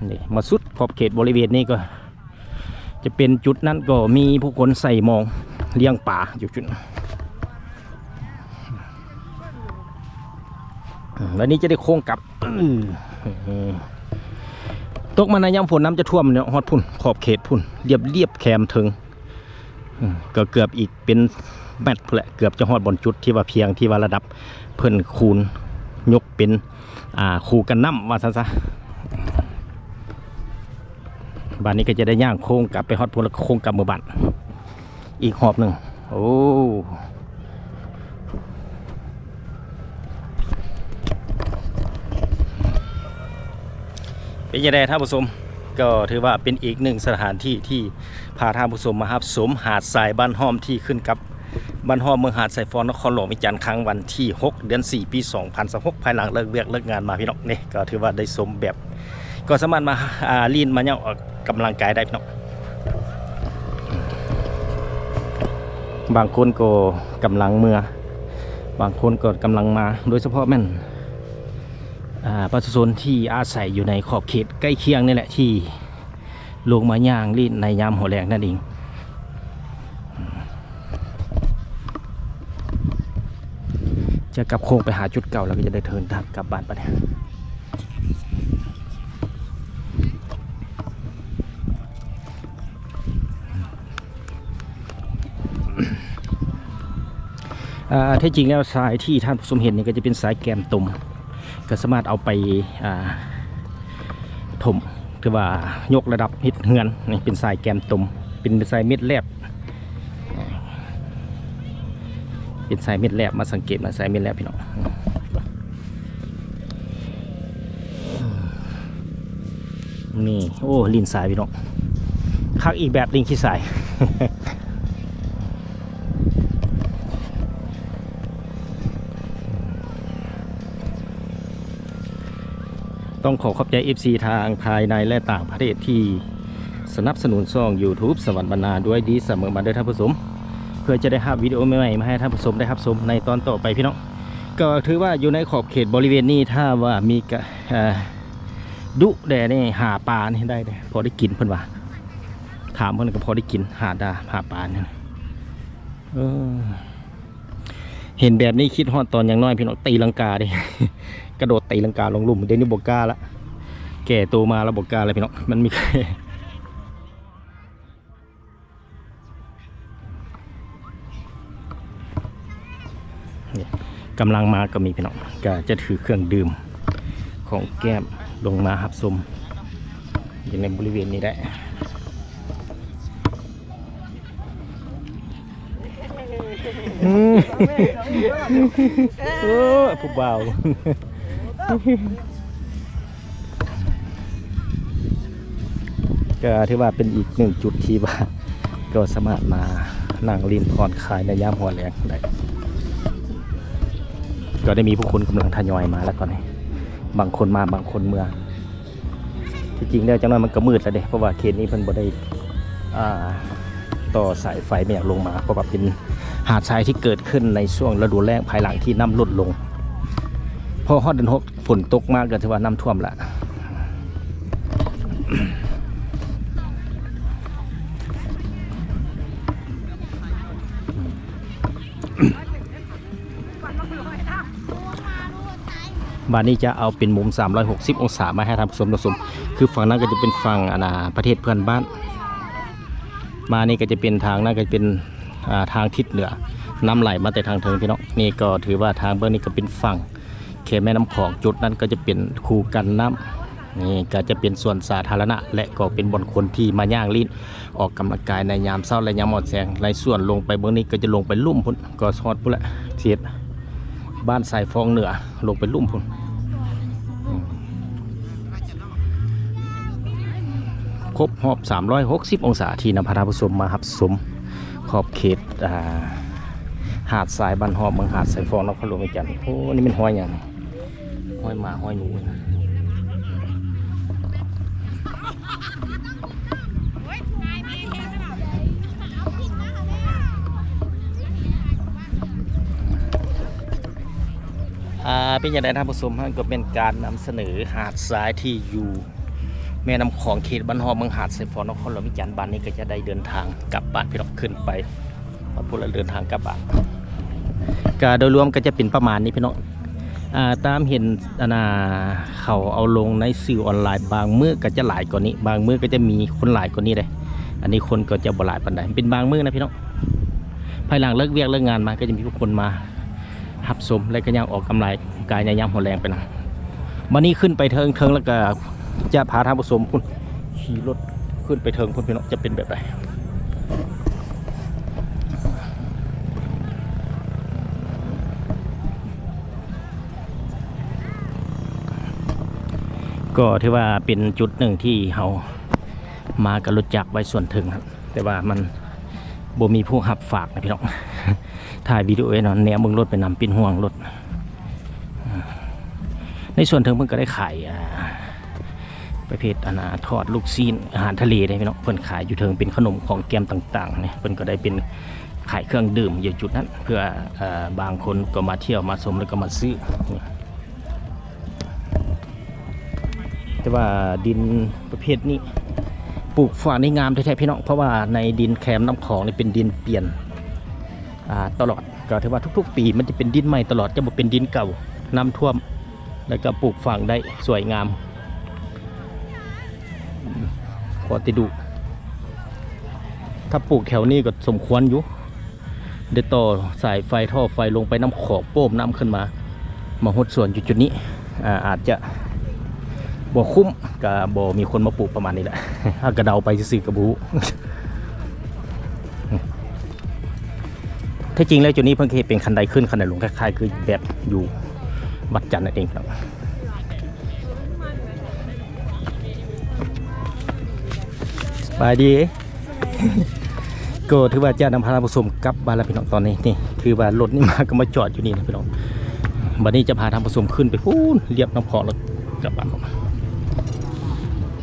ນີ້ມາສຸດຂອບເຂດບໍລິເວນນີ້ກໍຈະເປັນຈຸດນັ້ນ ກໍມີຜູ້ຄົນໃສ່ມອງລ້ຽງປາຢູ່ຈຸດນັ້ນ. ອືມ ແລ້ວນີ້ຈະໄດ້ໂຄ້ງກັບ ອືມ ຕົກມາໃນຍາມຝົນ ນ້ຳຈະຖ້ວມເນາະ ຮອດພຸ້ນ ຂອບເຂດພຸ້ນ ລຽບໆ ແຄມເທິງ. ອືມ ກໍເກືອບອີກເປັນແມັດພຸ້ນແຫຼະ ເກືອບຈະຮອດບ່ອນຈຸດທີ່ວ່າພຽງ ທີ່ວ່າລະດັບເພິ່ນຄູນຍົກເປັນ ອ່າ ຄູກັນນ້ຳວ່າຊັ້ນຊະ. ບາດນີ້ກໍຈະໄດ້ຍ່າງໂຄ້ງກັບໄປຮອດພຸ້ນ ແລ້ວໂຄ້ງກັບເມືອບ້ານອີກຮອບໜຶ່ງ. ໂອ້ ເປັນຈັ່ງໃດທ່ານຜູ້ຊົມ? ກໍຖືວ່າເປັນອີກໜຶ່ງສະຖານທີ່ທີ່ພາທ່ານຜູ້ຊົມມາຮັບຊົມຫາດຊາຍບ້ານຫ້ອມ ທີ່ຂຶ້ນກັບບ້ານຫ້ອມ ເມືອງຫາດຊາຍຟອງ ນະຄອນຫຼວງວຽງຈັນ ຄັ້ງວັນທີຫົກ ເດືອນສີ່ ປີສອງພັນຊາວຫົກ ພາຍຫຼັງເລີກວຽກເລີກງານມາ ພີ່ນ້ອງ. ນີ້ກໍຖືວ່າໄດ້ຊົມແບບ ກໍສາມາດມາ ອ່າ ຫຼິ້ນມາຍ່າງອອກກຳລັງກາຍໄດ້ ພີ່ນ້ອງ. ບາງຄົນກໍກຳລັງເມືອ ບາງຄົນກໍກຳລັງມາ ໂດຍສະເພາະແມ່ນ ອ່າ ປະຊາຊົນທີ່ອາໄສຢູ່ໃນຂອບເຂດໃກ້ຄຽງນີ້ແຫຼະ ທີ່ລົງມາຍ່າງຫຼິ້ນໃນຍາມຫົວແລງນັ້ນເອງ. ຈະກັບໂຄ້ງໄປຫາຈຸດເກົ່າ ແລ້ວກໍຈະໄດ້ເດີນທາງກັບບ້ານໄປ. ອ່າ ແທ້ຈິງແລ້ວ ຊາຍທີ່ທ່ານຜູ້ຊົມເຫັນນີ້ກໍຈະເປັນຊາຍແກມຕົມ ກໍສາມາດເອົາໄປ ອ່າ ຖົມ ຫຼືວ່າຍົກລະດັບເຮັດເຮືອນ. ນີ້ເປັນຊາຍແກມຕົມ ເປັນຊາຍເມັດແລບ ເປັນຊາຍເມັດແລບ ມາສັງເກດມາຊາຍເມັດແລບ ພີ່ນ້ອງ. ນີ້ ໂອ້ ຫຼິ້ນຊາຍ ພີ່ນ້ອງ ຄັກອີກແບບ ຫຼິ້ນຂີ້ຊາຍ. ຕ້ອງຂໍຂອບໃຈ ເອັຟຊີ ທາງພາຍໃນ ແລະ ຕ່າງປະເທດ ທີ່ສະໜັບສະໜູນຊ່ອງ YouTube ສະຫວັນບັນນາດ້ວຍດີສະເໝີມາເດີທ່ານຜູ້ຊົມ ເພື່ອຈະໄດ້ຮັບວິດີໂອໃໝ່ໆ ມາໃຫ້ທ່ານຜູ້ຊົມໄດ້ຮັບຊົມໃນຕອນຕໍ່ໄປ ພີ່ນ້ອງ. ກໍຖືວ່າຢູ່ໃນຂອບເຂດບໍລິເວນນີ້ ຖ້າວ່າມີກະ ເອີ ດຸແດ່ນີ້ ຫາປານີ້ໄດ້ເດ້ ພໍໄດ້ກິນ ເພິ່ນວ່າ ຖາມເພິ່ນກໍພໍໄດ້ກິນ ຫາດາ ຫາປານີ້. ເອີ ເຫັນແບບນີ້ຄິດຮອດຕອນຍັງນ້ອຍ ພີ່ນ້ອງ ຕີລັງກາເດ້ ກະໂດດຕີລັງກາລົງລຸ່ມ. ດຽວນີ້ບໍ່ກ້າລະ ແກ່ໂຕມາແລ້ວບໍ່ກ້າລະ ພີ່ນ້ອງ ມັນມີ ນີ້ ກຳລັງມາກໍມີ ພີ່ນ້ອງ ກໍຈະຖືເຄື່ອງດື່ມຂອງແກ້ມລົງມາຮັບຊົມຢູ່ໃນບໍລິເວນນີ້ແຫຼະ. ອືມ ໂອ້ ຜູ້ບ່າວ. ກໍຖືວ່າເປັນອີກໜຶ່ງຈຸດທີ່ວ່າ ກໍສາມາດມານັ່ງຫຼິ້ນຜ່ອນຄາຍໃນຍາມຫົວແລງໄດ້. ກໍໄດ້ມີຜູ້ຄົນກຳລັງທະຍອຍມາແລ້ວຕອນນີ້ ບາງຄົນມາບາງຄົນເມືອ. ທີ່ຈິງແລ້ວຈັກໜ້ອຍມັນກໍມືດແລ້ວເດ້ ເພາະວ່າເຂດນີ້ເພິ່ນບໍ່ໄດ້ ອ່າ ຕໍ່ສາຍໄຟແມ່ນຫຍັງລົງມາ ເພາະວ່າເປັນຫາດຊາຍທີ່ເກີດຂຶ້ນໃນຊ່ວງລະດູແລ້ງ ພາຍຫຼັງທີ່ນ້ຳຫຼຸດລົງ. ພໍຮອດເດືອນຫົກ ຝົນຕົກມາກໍຖືວ່ານ້ຳຖ້ວມລະ. ບາດນີ້ຈະເອົາເປັນມຸມສາມຮ້ອຍຫົກສິບອົງສາມາໃຫ້ທ່ານຜູ້ຊົມໄດ້ຊົມ. ຄືຝັ່ງນັ້ນກໍຈະເປັນຝັ່ງ ອັນນ່າ ປະເທດເພື່ອນບ້ານ. ມານີ້ກໍຈະເປັນທາງນັ້ນ ກໍຈະເປັນ ອ່າ ທາງທິດເໜືອ ນ້ຳໄຫຼມາແຕ່ທາງເທິງພີ່ນ້ອງ. ນີ້ກໍຖືວ່າທາງເບື້ອງນີ້ກໍເປັນຝັ່ງແຄມແມ່ນ້ຳຂອງ. ຈຸດນັ້ນກໍຈະເປັນຄູກັນນ້ຳ. ນີ້ກໍຈະເປັນສວນສາທາລະນະ ແລະ ກໍເປັນບ່ອນຄົນທີ່ມາຍ່າງຫຼິ້ນ ອອກກຳລັງກາຍໃນຍາມເຊົ້າ ແລະ ຍາມອ່ອນແສງ. ໃນສວນລົງໄປເບື້ອງນີ້ກໍຈະລົງໄປລຸ່ມພຸ້ນ ກໍຮອດພຸ້ນແຫຼະ ເຂດບ້ານສາຍຟອງເໜືອ ລົງໄປລຸ່ມພຸ້ນ. ອືມ ຄົບຮອບສາມຮ້ອຍຫົກສິບອົງສາ ທີ່ນຳພາທ່ານຜູ້ຊົມມາຮັບຊົມຂອບເຂດ ອ່າ ຫາດຊາຍບ້ານຮອບ ເມືອງຫາດຊາຍຟອງ ນະຄອນຫຼວງວຽງຈັນ. ໂອ້ ນີ້ແມ່ນຮອຍຫຍັງ? ຮອຍໝາ ຮອຍໝູ. ອ່າ ເປັນຈັ່ງໃດທ່ານຜູ້ຊົມ? ຫັ້ນກໍເປັນການນຳສະເໜີຫາດຊາຍທີ່ຢູ່ແມ່ນ້ຳຂອງ ເຂດບ້ານຮອບ ເມືອງຫາດຊາຍຟອງ ນະຄອນຫຼວງວຽງຈັນ. ບາດນີ້ກໍຈະໄດ້ເດີນທາງກັບບ້ານພີ່ນ້ອງ ຂຶ້ນໄປ ຮອດພຸ້ນລະ ເດີນທາງກັບບ້ານ. ກະໂດຍລວມກໍຈະເປັນປະມານນີ້ພີ່ນ້ອງ. ອ່າ ຕາມເຫັນ ອັນນ່າ ເຂົາເອົາລົງໃນສື່ອອນລາຍ ບາງມື້ກໍຈະຫຼາຍກວ່ານີ້ ບາງມື້ກໍຈະມີຄົນຫຼາຍກວ່ານີ້ເດ້. ອັນນີ້ຄົນກໍຈະບໍ່ຫຼາຍປານໃດ ເປັນບາງມື້ນະພີ່ນ້ອງ. ພາຍຫຼັງເລີກວຽກເລີກງານມາ ກໍຈະມີຜູ້ຄົນມາຮັບຊົມ ແລະ ກໍຍ່າງອອກກຳລັງກາຍໃນຍາມຫົວແລງໄປນຳ. ບາດນີ້ຂຶ້ນໄປເທິງໆ ແລ້ວກໍຈະພາທ່ານຜູ້ຊົມພຸ້ນ ຂີ່ລົດຂຶ້ນໄປເທິງພຸ້ນພີ່ນ້ອງ ຈະເປັນແບບໃດ. ກໍຖືວ່າເປັນຈຸດໜຶ່ງທີ່ເຮົາມາກັບລົດຈັກໄວ້ສ່ວນເທິງ ແຕ່ວ່າມັນບໍ່ມີຜູ້ຮັບຝາກນະພີ່ນ້ອງ. ຖ່າຍວິດີໂອໄວ້ເນາະ ແນມເບິ່ງລົດໄປນຳ ເປັນຫ່ວງລົດ. ໃນສ່ວນເທິງເພິ່ນກໍໄດ້ຂາຍ ອ່າ ປະເພດ ອັນນ່າ ທອດ ລູກຊີ້ນ ອາຫານທະເລເດ້ພີ່ນ້ອງ. ເພິ່ນຂາຍຢູ່ເທິງເປັນຂະໜົມຂອງແກມຕ່າງໆ ນີ້ ເພິ່ນກໍໄດ້ເປັນຂາຍເຄື່ອງດື່ມຢູ່ຈຸດນັ້ນ ເພື່ອ ເອີ ບາງຄົນກໍມາທ່ຽວມາຊົມ ແລ້ວກໍມາຊື້. ແຕ່ວ່າດິນປະເພດນີ້ ປູກຝັງນີ້ງາມແທ້ໆ ພີ່ນ້ອງ ເພາະວ່າໃນດິນແຄມນ້ຳຂອງນີ້ເປັນດິນປ່ຽນ ອ່າ ຕະຫຼອດ. ກໍຖືວ່າທຸກໆປີມັນຈະເປັນດິນໃໝ່ຕະຫຼອດ ຈະບໍ່ເປັນດິນເກົ່າ. ນ້ຳຖ້ວມ ແລ້ວກໍປູກຝັງໄດ້ສວຍງາມ ອືມ ພໍແຕ່ດຸ. ຖ້າປູກແຖວນີ້ກໍສົມຄວນຢູ່ ໄດ້ຕໍ່ສາຍໄຟ ທໍ່ໄຟລົງໄປນ້ຳຂອງ ໂປ້ມນ້ຳຂຶ້ນມາ ມາຫົດສວນຢູ່ຈຸດນີ້. ອາ ອາດຈະບໍ່ຄຸ້ມ ກໍບໍ່ມີຄົນມາປູກ ປະມານນີ້ແຫຼະ. ເຮົາກໍເດົາໄປຊື່ໆ ກໍບໍ່ຮູ້. ແທ້ຈິງແລ້ວຈຸດນີ້ເພິ່ນເຮັດເປັນຄັນໄດຂຶ້ນຄັນໄດລົງ ຄ້າຍໆຄືແບບຢູ່ວັດຈັນນັ້ນເອງເນາະ. ສະບາຍດີ. ກໍຖືວ່າຈະນຳພາທ່ານຜູ້ຊົມກັບບ້ານແລ້ວພີ່ນ້ອງ. ຕອນນີ້ນີ້ ຖືວ່າລົດນີ້ມາກໍມາຈອດຢູ່ນີ້ນະພີ່ນ້ອງ. ບັດນີ້ຈະພາທ່ານຜູ້ຊົມຂຶ້ນໄປພຸ້ນ ລຽບນ້ຳຂອງ ແລ້ວກັບບ້ານ.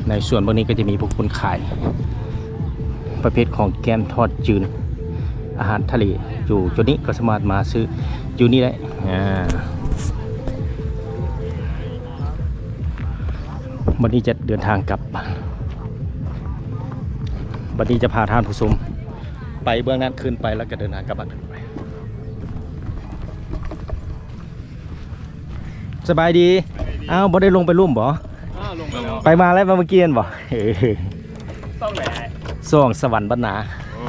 ໃນສວນເບື້ອງນີ້ກໍຈະມີພວກຄົນຂາຍປະເພດຂອງແກ້ມທອດຈືນ ອາຫານທະເລຢູ່ຈຸດນີ້ ກໍສາມາດມາຊື້ຢູ່ນີ້ໄດ້. ອາ ບັດນີ້ຈະເດີນທາງກັບ ບັດນີ້ຈະພາທ່ານຜູ້ຊົມໄປເບື້ອງນັ້ນ ຂຶ້ນໄປ ແລ້ວກໍເດີນທາງກັບບ້ານ. ສະບາຍດີ. ອ້າວ ບໍ່ໄດ້ລົງໄປລຸ່ມບໍ? ອ້າວ ລົງໄປແລ້ວ ໄປມາແລ້ວ ມາເມື່ອກີ້ແມ່ນບໍ? ເອີ ຊ່ອງໃດອ້າຍ? ຊ່ອງສະຫວັນບັນນາ. ໂອ້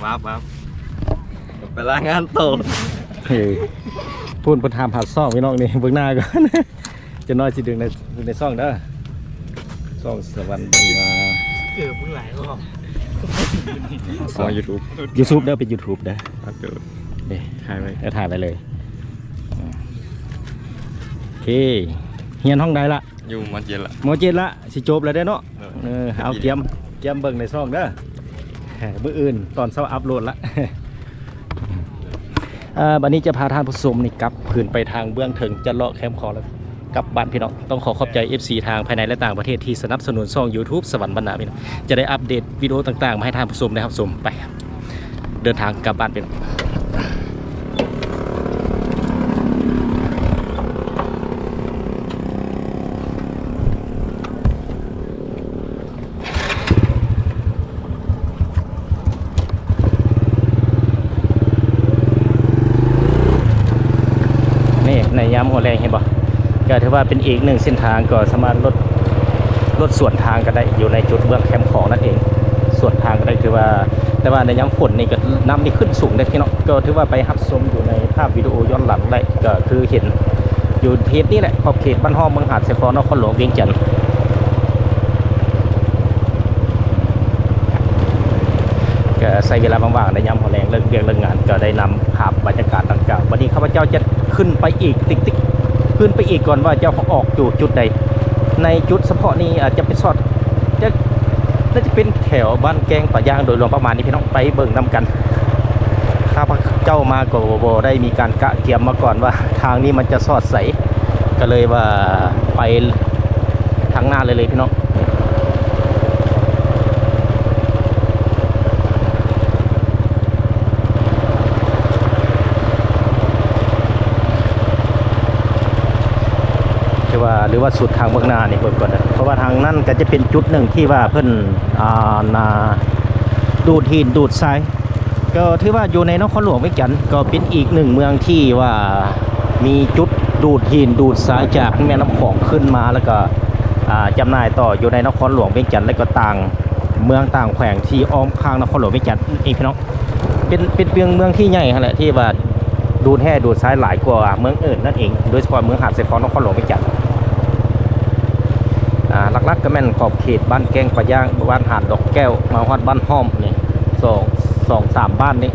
ວາບ ວາບ ໄປລາຍງານໂຕ. ເອີ ພຸ້ນເພິ່ນຖາມຫາຊ່ອງພີ່ນ້ອງນີ້ ເບິ່ງໜ້າກ່ອນ. ຈັກໜ້ອຍຊິດຶງໃນ ໃນຊ່ອງເດີ ຊ່ອງສະຫວັນບັນນາ. ເອີ ມຶງຫຼາຍບໍ່? ຊ່ອງ YouTube YouTube ເດີ ເປັນ YouTube ເດີ. ນີ້ ຖ່າຍໄວ້ ເອີ ຖ່າຍໄວ້ເລີຍ. ໂອເຄ ຮຽນຫ້ອງໃດລະ? ຢູ່ ມ.ເຈັດ ລະ ມ.ເຈັດ ລະ ຊິຈົບແລ້ວເດ້ເນາະ. ເອີ ເອີ ເອົາ ກຽມ ຢ້ຽມເບິ່ງໃນຊ່ອງເດີ ມື້ອື່ນຕອນເຊົ້າອັບໂຫຼດລະ. ເອີ ບັດນີ້ຈະພາທ່ານຜູ້ຊົມນີ້ກັບຄືນໄປທາງເບື້ອງເທິງ ຈະເລາະແຄມຂອງ ແລ້ວກັບບ້ານພີ່ນ້ອງ. ຕ້ອງຂໍຂອບໃຈເອັຟຊີທາງພາຍໃນ ແລະ ຕ່າງປະເທດທີ່ສະໜັບສະໜູນຊ່ອງຢູທູບສະຫວັນບັນນາພີ່ນ້ອງ ຈະໄດ້ອັບເດດວິດີໂອຕ່າງໆມາໃຫ້ທ່ານຜູ້ຊົມໄດ້ຮັບຊົມ. ໄປ ເດີນທາງກັບບ້ານພີ່ນ້ອງ. ນີ້ໃນຍາມຫົວແລງເຫັນບໍ່ ກໍຖືວ່າເປັນອີກໜຶ່ງເສັ້ນທາງ ກໍສາມາດລົດ ລົດສວນທາງກັນໄດ້ ຢູ່ໃນຈຸດເບື້ອງແຄມຂອງນັ້ນເອງ ສວນທາງກັນໄດ້ ຖືວ່າ ແຕ່ວ່າໃນຍາມຝົນນີ້ກໍນ້ຳນີ້ຂຶ້ນສູງເດ້ພີ່ນ້ອງ. ກໍຖືວ່າໄປຮັບຊົມຢູ່ໃນພາບວິດີໂອຍ້ອນຫຼັງໄດ້ ກໍຄືເຫັນຢູ່ເຂດນີ້ແຫຼະ ຂອບເຂດບ້ານຫ້ອມ ເມືອງຫາດຊາຍຟອງ ນະຄອນຫຼວງວຽງຈັນ. ກໍໃຊ້ເວລາວ່າງໆໃນຍາມຫົວແລງ ເລີກວຽກເລີກງານ ກໍໄດ້ນຳພາບບັນຍາກາດດັ່ງກ່າວ. ບັດນີ້ຂ້າພະເຈົ້າຈະຂຶ້ນໄປອີກຕິກໆ ຂຶ້ນໄປອີກກ່ອນວ່າຈະອອກຢູ່ຈຸດໃດ ໃນຈຸດສະເພາະນີ້ອາດຈະໄປຊອດ ຈະ ໜ້າຈະເປັນແຖວບ້ານແກ້ງປາຍ່າງໂດຍລວມປະມານນີ້ພີ່ນ້ອງ ໄປເບິ່ງນຳກັນ. ຂ້າພະເຈົ້າມາກໍບໍ່ໄດ້ມີການກະກຽມມາກ່ອນວ່າທາງນີ້ມັນຈະຊອດໃສ ກໍເລີຍວ່າໄປທາງໜ້າເລີຍໆພີ່ນ້ອງ. ແຕ່ວ່າ ຫຼືວ່າສຸດທາງເບື້ອງໜ້ານີ້ເບິ່ງກ່ອນເດີ ເພາະວ່າທາງນັ້ນກໍຈະເປັນຈຸດໜຶ່ງທີ່ວ່າເພິ່ນ ອ່າ ນາ ດູດຫີນດູດຊາຍ ກໍຖືວ່າຢູ່ໃນນະຄອນຫຼວງວຽງຈັນ ກໍເປັນອີກໜຶ່ງເມືອງທີ່ວ່າມີຈຸດດູດຫີນດູດຊາຍຈາກແມ່ນ້ຳຂອງຂຶ້ນມາ ແລ້ວກໍ ອ່າ ຈຳໜ່າຍຕໍ່ຢູ່ໃນນະຄອນຫຼວງວຽງຈັນ ແລ້ວກໍຕ່າງເມືອງຕ່າງແຂວງທີ່ອ້ອມຂ້າງນະຄອນຫຼວງວຽງຈັນອີກພີ່ນ້ອງ. ເປັນ ເປັນເມືອງ ເມືອງທີ່ໃຫຍ່ຫັ້ນແຫຼະ ທີ່ວ່າດູດແຮ່ດູດຊາຍຫຼາຍກວ່າເມືອງອື່ນນັ້ນເອງ ໂດຍສະເພາະເມືອງຫາດຊາຍຟອງ ນະຄອນຫຼວງວຽງຈັນ. ອ່າ ຫຼັກໆກໍແມ່ນຂອບເຂດບ້ານແກ້ງປາຍ່າງ ບ້ານຫາດດອກແກ້ວ ມາຮອດບ້ານຫ້ອມນີ້ ສອງ ສອງສາມບ້ານນີ້.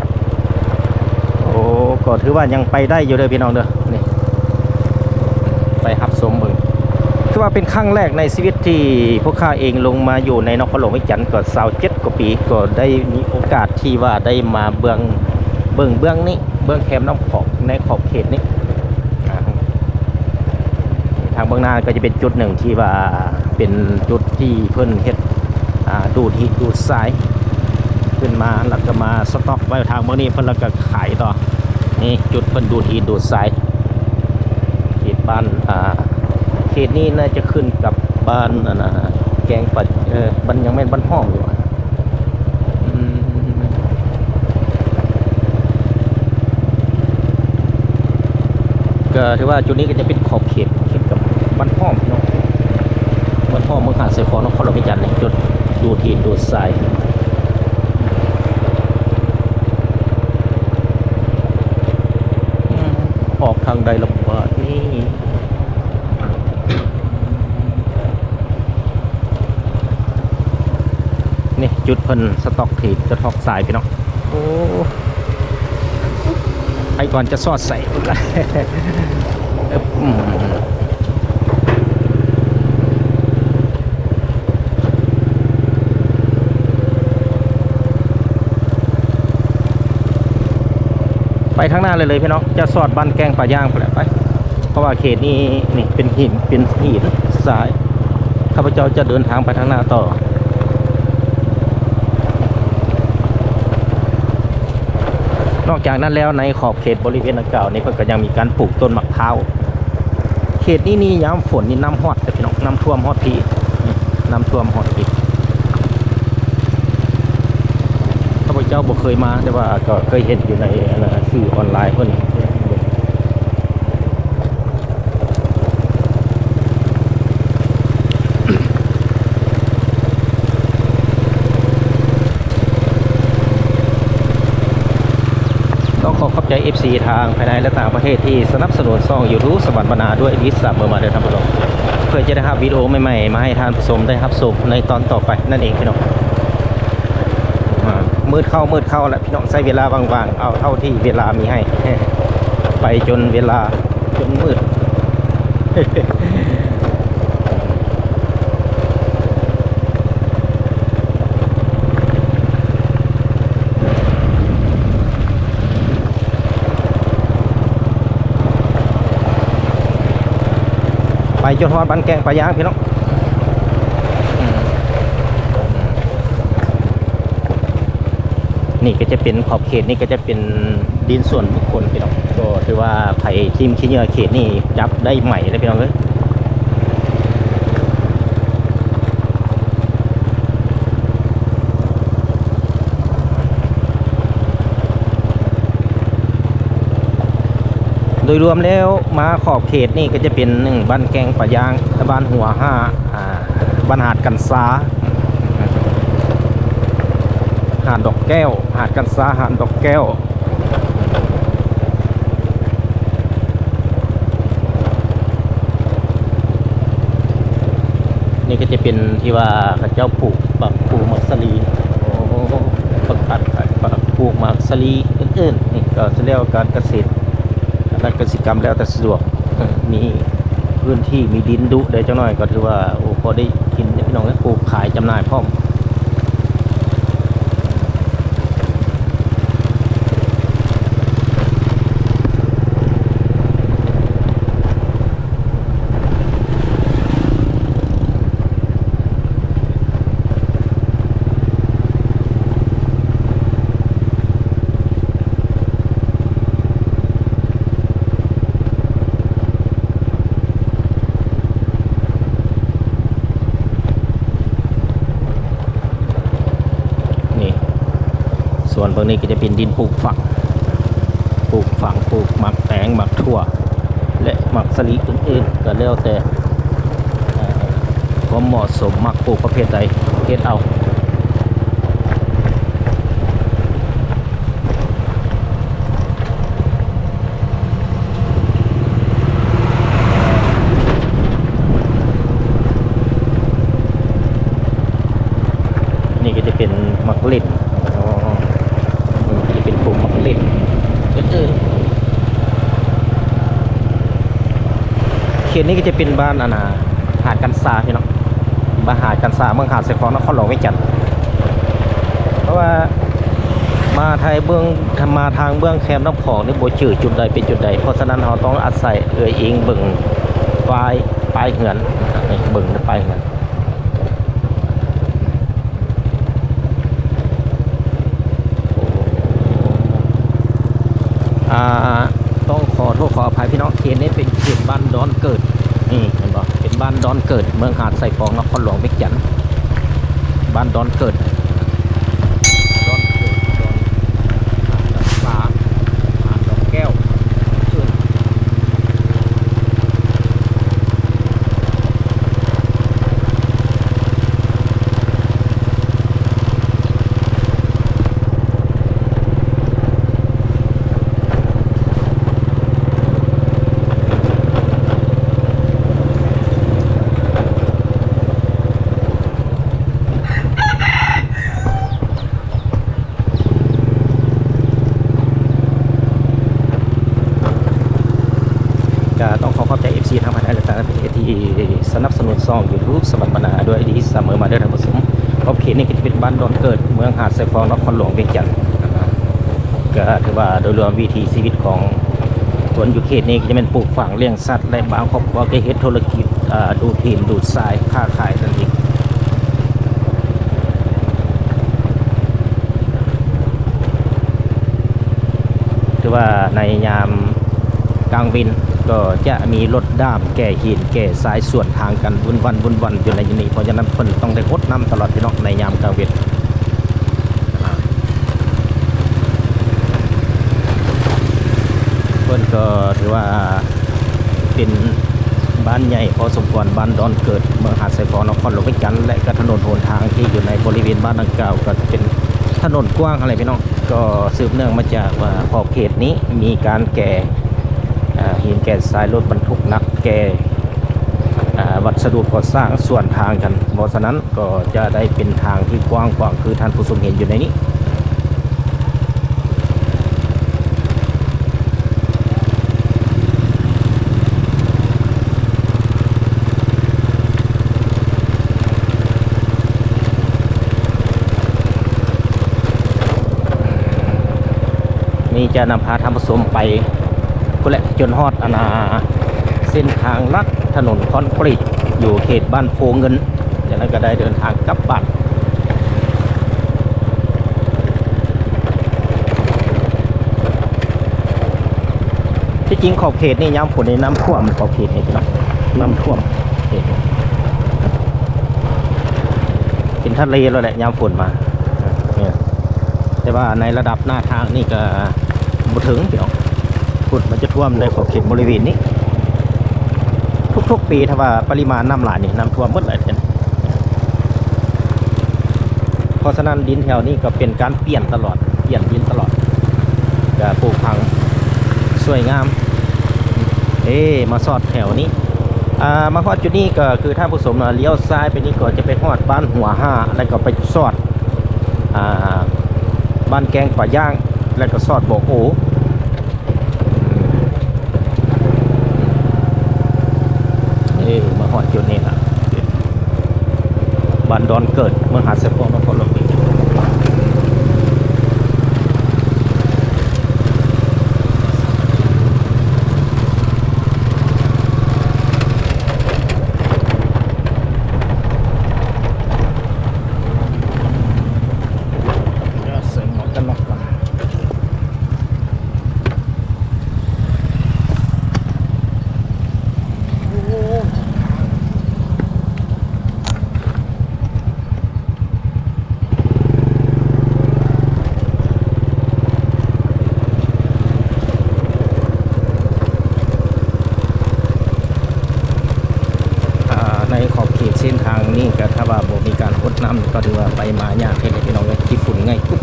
ໂອ້ ກໍຖືວ່າຍັງໄປໄດ້ຢູ່ເດີພີ່ນ້ອງເດີ ນີ້ ໄປຮັບຊົມເບິ່ງ. ຖືວ່າເປັນຄັ້ງແລກໃນຊີວິດທີ່ພວກຂ້າເອງລົງມາຢູ່ໃນນະຄອນຫຼວງວຽງຈັນກໍຊາວເຈັດກວ່າປີ ກໍໄດ້ມີໂອກາດທີ່ວ່າໄດ້ມາເບິ່ງ ເບິ່ງເບື້ອງນີ້ ເບື້ອງແຄມນ້ຳຂອງໃນຂອບເຂດນີ້. ອ່າ ທາງເບື້ອງໜ້າກໍຈະເປັນຈຸດໜຶ່ງທີ່ວ່າເປັນຈຸດທີ່ເພິ່ນເຮັດ ອ່າ ດູດຫີນດູດຊາຍຂຶ້ນມາ ແລ້ວກໍມາສະຕັອກໄວ້ທາງເບື້ອງນີ້ ເພິ່ນແລ້ວກໍຂາຍຕໍ່. ນີ້ຈຸດເພິ່ນດູດຫີນດູດຊາຍ ເຂດບ້ານ ອ່າ ເຂດນີ້ໜ້າຈະຂຶ້ນກັບບ້ານ ອັນນ່າ ແກ້ງປາ ເອີ ບ້ານ ຍັງແມ່ນບ້ານຫ້ອມຢູ່. ອືມ ກໍຖືວ່າຈຸດນີ້ກໍຈະເປັນຂອບເຂດຕິດກັບບ້ານຫ້ອມເນາະ ບ້ານຫ້ອມ ເມືອງຫາດຊາຍຟອງ ນະຄອນຫຼວງວຽງຈັນນີ້ ຈຸດດູດຫີນດູດຊາຍ. ອືມ ອອກທາງໃດລະບາດນີ້? ນີ້ຈຸດເພິ່ນສະຕັອກຫີນ ຈະຖອກຊາຍພີ່ນ້ອງ. ໂອ້ ໃຜກ່ອນຈະຊອດໃສ່ເບິ່ງກ່ອນ. ອຶບ ອືມ ໄປທາງໜ້າເລີຍໆ ພີ່ນ້ອງ ຈະຊອດບ້ານແກ້ງປາຍ່າງພຸ້ນແຫຼະ ໄປ. ເພາະວ່າເຂດນີ້ ນີ້ເປັນຫີນ ເປັນຫີນຊາຍ. ຂ້າພະເຈົ້າຈະເດີນທາງໄປທາງໜ້າຕໍ່. ນອກຈາກນັ້ນແລ້ວ ໃນຂອບເຂດບໍລິເວນດັ່ງກ່າວນີ້ ເພິ່ນກໍຍັງມີການປູກຕົ້ນໝາກພ້າວ. ເຂດນີ້ນີ້ຍາມຝົນນີ້ນ້ຳຮອດເດີພີ່ນ້ອງ ນ້ຳຖ້ວມຮອດພີ້ ນ້ຳຖ້ວມຮອດພີ້. ຂ້າພະເຈົ້າບໍ່ເຄີຍມາ ແຕ່ວ່າກໍເຄີຍເຫັນຢູ່ໃນ ອັນນ່າ ສື່ອອນລາຍເພິ່ນ. ຕ້ອງຂໍຂອບໃຈເອັຟຊີທາງພາຍໃນ ແລະ ຕ່າງປະເທດທີ່ສະໜັບສະໜູນຊ່ອງຢູທູບສະຫວັນບັນນາດ້ວຍວິຊາເມືອມາເດີທ່ານຜູ້ຊົມ ເພື່ອຈະໄດ້ຮັບວິດີໂອໃໝ່ໆມາໃຫ້ທ່ານຜູ້ຊົມໄດ້ຮັບຊົມໃນຕອນຕໍ່ໄປນັ້ນເອງພີ່ນ້ອງ. ອ່າ ມືດເຂົ້າ ມືດເຂົ້າແລ້ວ ພີ່ນ້ອງໃຊ້ເວລາວ່າງໆ ເອົາເທົ່າທີ່ເວລາມີໃຫ້ ໄປຈົນເວລາຈົນມືດ. ໄປຈົນຮອດບ້ານແກ້ງປາຢາງ ພີ່ນ້ອງ. ອືມ ນີ້ກໍຈະເປັນຂອບເຂດ ນີ້ກໍຈະເປັນດິນສ່ວນບຸກຄົນ ພີ່ນ້ອງ. ກໍຖືວ່າໃຜຖິ້ມຂີ້ເຫຍື້ອເຂດນີ້ຈັບໄດ້ໃໝ່ເດ້ ພີ່ນ້ອງເອີຍ. ໂດຍລວມແລ້ວມາຂອບເຂດນີ້ກໍຈະເປັນ ໜຶ່ງ ບ້ານແກ້ງປາຢາງ ບ້ານຫົວຫ້າ ອ່າ ບ້ານຫາດກັນຊາ ຫາດດອກແກ້ວ ຫາດກັນຊາ ຫາດດອກແກ້ວ. ນີ້ກໍຈະເປັນທີ່ວ່າເຂົາເຈົ້າປູກໝາກພູ່ ໝາກສາລີ ໂອ້ ຜັກກາດ ປູກໝາກສາລີອື່ນໆ ນີ້ກໍແລ້ວການກະເສດ ການກະສິກຳແລ້ວແຕ່ສະດວກ ມີພື້ນທີ່ ມີດິນດຸແດ່ຈັກໜ້ອຍ ກໍຖືວ່າ ໂອ້ ພໍໄດ້ກິນເດ້ພີ່ນ້ອງເອີຍ ປູກຂາຍຈຳໜ່າຍພ້ອມ. ນີ້ ສວນເບິ່ງນີ້ກໍຈະເປັນດິນປູກຝັກ ປູກຝັກ ປູກໝາກແຕງ ໝາກຖົ່ວ ແລະ ໝາກສາລີອື່ນໆ ກໍແລ້ວແຕ່ ເອີ ຄວາມເໝາະສົມ ມັກປູກປະເພດໃດ ເຮັດເອົາ. ນີ້ກໍຈະເປັນໝາກເລັ່ນ ອໍ ນີ້ຈະເປັນປູກໝາກເລັ່ນ ເອີ ເຂດນີ້ກໍຈະເປັນບ້ານ ອັນນ່າ ຫາດກັນຊາ ພີ່ນ້ອງ. ມະຫາດກັນຊາ ເມືອງຫາດຊາຍຟອງ ນະຄອນຫຼວງວຽງຈັນ. ເພາະວ່າມາໄທເບື້ອງ ມາທາງເບື້ອງແຄມນ້ຳຂອງນີ້ ບໍ່ຈື່ຈຸດໃດເປັນຈຸດໃດ, ເພາະສະນັ້ນເຮົາຕ້ອງອາໄສເອື້ອຍອີງເບິ່ງປ້າຍ ປ້າຍເຮືອນ, ເບິ່ງປ້າຍເຮືອນ. ອ່າ ຕ້ອງຂໍໂທດຂໍອະໄພພີ່ນ້ອງ, ເຂດນີ້ເປັນເຂດບ້ານດອນເກີດ. ນີ້ເຫັນບໍ່? ເປັນບ້ານດອນເກີດ ເມືອງຫາດຊາຍຟອງ ນະຄອນຫຼວງວຽງຈັນ. ບ້ານດອນເກີດ ດອນເກີດ ດອນ ຫາດດອກຟ້າ ຫາດດອກແກ້ວ. ກໍຕ້ອງຂໍຂອບໃຈ ເອັຟຊີ ທັງພາຍໃນ ແລະ ຕ່າງປະເທດ ທີ່ສະໜັບສະໜູນຊ່ອງ YouTube ສະຫວັນບັນນາ ດ້ວຍດີສະເໝີມາເດີທ່ານຜູ້ຊົມ. ຂອບເຂດນີ້ກໍຈະເປັນບ້ານດອນເກີດ ເມືອງຫາດຊາຍຟອງ ນະຄອນຫຼວງວຽງຈັນ. ກໍຖືວ່າໂດຍລວມວິຖີຊີວິດຂອງຄົນຢູ່ເຂດນີ້ ກໍຈະແມ່ນປູກຝັງລ້ຽງສັດ ແລະ ບາງຄອບຄົວກໍເຮັດທຸລະກິດ ອ່າ ດູດຫີນດູດຊາຍ ຄ້າຂາຍນັ້ນເອງ. ຖືວ່າໃນຍາມກາງເວັນກໍຈະມີລົດດ້າມແກ່ຫີນແກ່ຊາຍສວນທາງກັນວຸ້ນວັນວຸ້ນວັນຢູ່ໃນນີ້, ເພາະສະນັ້ນເພິ່ນຕ້ອງໄດ້ຫົດນ້ຳຕະຫຼອດພີ່ນ້ອງ ໃນຍາມກາງເວັນ. ອ່າ ເພິ່ນກໍຖືວ່າ ເປັນບ້ານໃຫຍ່ພໍສົມຄວນ, ບ້ານດອນເກີດ ເມືອງຫາດຊາຍຟອງ ນະຄອນຫຼວງວຽງຈັນ ແລະ ກໍຖະໜົນຫົນທາງທີ່ຢູ່ໃນບໍລິເວນບ້ານດັ່ງກ່າວ ກໍຈະເປັນຖະໜົນກວ້າງຫັ້ນແຫຼະພີ່ນ້ອງ. ກໍສືບເນື່ອງມາຈາກວ່າຂອບເຂດນີ້ມີການແກ່ ເອີ ຫີນແກ່ຊາຍ ລົດບັນທຸກໜັກແກ່ ເອີ ວັດສະດຸກໍ່ສ້າງສວນທາງກັນ, ເພາະສະນັ້ນ ກໍຈະໄດ້ເປັນທາງທີ່ກວ້າງຂວາງ ຄືທ່ານຜູ້ຊົມເຫັນຢູ່ໃນນີ້. ນີ້ຈະນຳພາທ່ານຜູ້ຊົມໄປພຸ້ນແຫຼະ ຈົນຮອດ ອັນນ່າ ເສັ້ນທາງຫຼັກ ຖະໜົນຄອນກຣີດ ຢູ່ເຂດບ້ານໂພເງິນ. ຈາກນັ້ນກໍໄດ້ເດີນທາງກັບບ້ານ. ທີ່ຈິງຂອບເຂດນີ້ຍາມຝົນນີ້ນ້ຳຖ້ວມ ຂອບເຂດນີ້ເນາະ ນ້ຳຖ້ວມເຂດນີ້ ເປັນທະເລແລ້ວແຫຼະຍາມຝົນມາ. ແຕ່ວ່າໃນລະດັບໜ້າທາງນີ້ກໍບໍ່ເຖິງພີ່ນ້ອງ ພຸ້ນມັນຈະຖ້ວມໃນຂອບເຂດບໍລິເວນນີ້. ທຸກໆປີຖ້າວ່າປະລິມານນ້ຳຫຼາຍນີ້ ນ້ຳຖ້ວມໝົດເລີຍ. ເພາະສະນັ້ນດິນແຖວນີ້ກໍເປັນການປ່ຽນຕະຫຼອດ ປ່ຽນດິນຕະຫຼອດ ກະປູກຝັງສວຍງາມ. ເອີ ມາສອດແຖວນີ້ ອ່າ ມາຮອດຈຸດນີ້ກໍຄືທ່ານຜູ້ຊົມລຽວຊ້າຍໄປນີ້ກໍຈະໄປຮອດບ້ານຫົວຫ້າ ແລ້ວກໍໄປສອດ ອ່າ ບ້ານແກ້ງປາຍ່າງ ແລ້ວກໍສອດບໍ່ໂອ. ເອີ ມາຮອດຈຸດນີ້ລະ ບ້ານດອນເກີດ ເມືອງຫາດຊາຍຟອງ ນະຄອນຫຼວງວຽງຈັນ. ດຽວໃສ່ໝວກກັນນັອກກ່ອນ. ອ່າ ໃນຂອບເຂດເສັ້ນທາງນີ້ກໍຖ້າວ່າບໍ່ມີການຫົດນ້ຳ ກໍຖືວ່າໄປມາຍາກແທ້ພີ່ນ້ອງເອີຍ ຂີ້ຝຸ່ນໄງ່ກຸບ.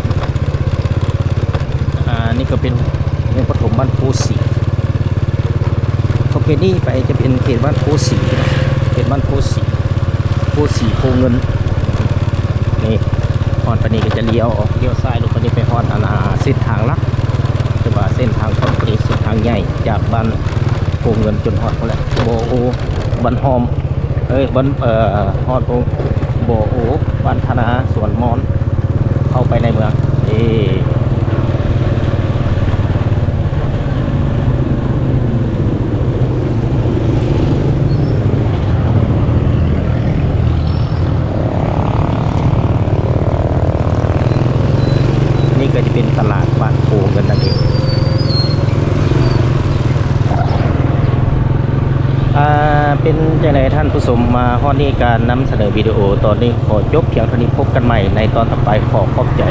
ອ່າ ນີ້ກໍເປັນໂຮງປະຖົມບ້ານໂພສີ. ຂອບເຂດນີ້ໄປຈະເປັນເຂດບ້ານໂພສີ ເຂດບ້ານໂພສີ ໂພສີ ໂພເງິນ. ນີ້ ຮອດປານນີ້ກໍຈະລ້ຽວອອກ ລ້ຽວຊ້າຍລົງໄປນີ້ໄປຮອດອັນນ່າເສັ້ນທາງຫຼັກ ຄືວ່າເສັ້ນທາງຄອນກຣີດ ເສັ້ນທາງໃຫຍ່ຈາກບ້ານໂພເງິນຈົນຮອດພຸ້ນແຫຼະ ບໍ່ໂອ ບ້ານຫອມ ເອີຍ ບ້ານ ເອີ ຮອດບໍ່ ບໍ່ໂອ ບ້ານທະນາ ສວນມອນ ເຂົ້າໄປໃນເມືອງເອ. ນີ້ກໍຈະເປັນຕະຫຼາດບ້ານໂພເງິນນັ້ນເອງ. ອ່າ ເປັນຈັ່ງໃດທ່ານຜູ້ຊົມ ມາຮອດນີ້ການນຳສະເໜີວິດີໂອຕອນນີ້ຂໍຈົບພຽງເທົ່ານີ້ ພົບກັນໃໝ່ໃນຕອນຕໍ່ໄປ ຂໍຂອບໃຈ.